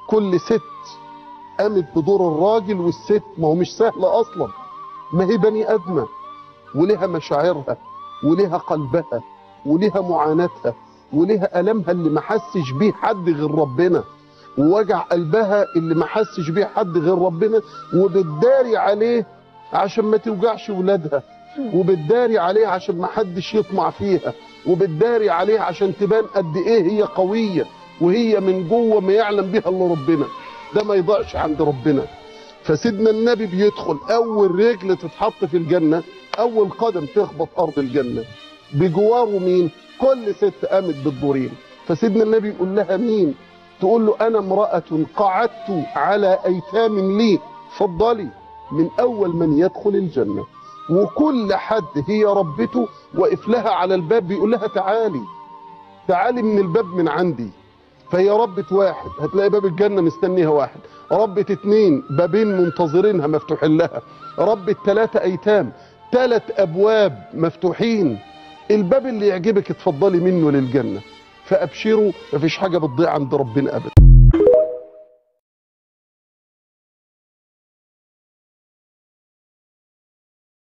كل ست قامت بدور الراجل والست، ما هو مش سهلة أصلا، ما هي بني آدمة ولها مشاعرها ولها قلبها ولها معاناتها ولها ألمها اللي ما حسش بيه حد غير ربنا، ووجع قلبها اللي ما حسش بيه حد غير ربنا، وبتداري عليه عشان ما توجعش ولادها، وبتداري عليه عشان ما حدش يطمع فيها، وبتداري عليه عشان تبان قد ايه هي قوية، وهي من جوه ما يعلم بها الا ربنا. ده ما يضيعش عند ربنا. فسيدنا النبي بيدخل اول رجل تتحط في الجنة، اول قدم تخبط ارض الجنة، بجواره مين؟ كل ست قامت بالدورين. فسيدنا النبي يقول لها مين؟ تقول له انا امرأة قعدت على ايتام لي، اتفضلي من اول من يدخل الجنة. وكل حد هي ربته واقف لها على الباب بيقول لها تعالي تعالي من الباب من عندي. فهي ربت واحد هتلاقي باب الجنة مستنيها واحد، ربت اتنين بابين منتظرينها مفتوحين لها، ربت تلاتة ايتام تلات ابواب مفتوحين، الباب اللي يعجبك اتفضلي منه للجنة. فابشروا، مفيش حاجة بتضيع عند ربنا ابدا.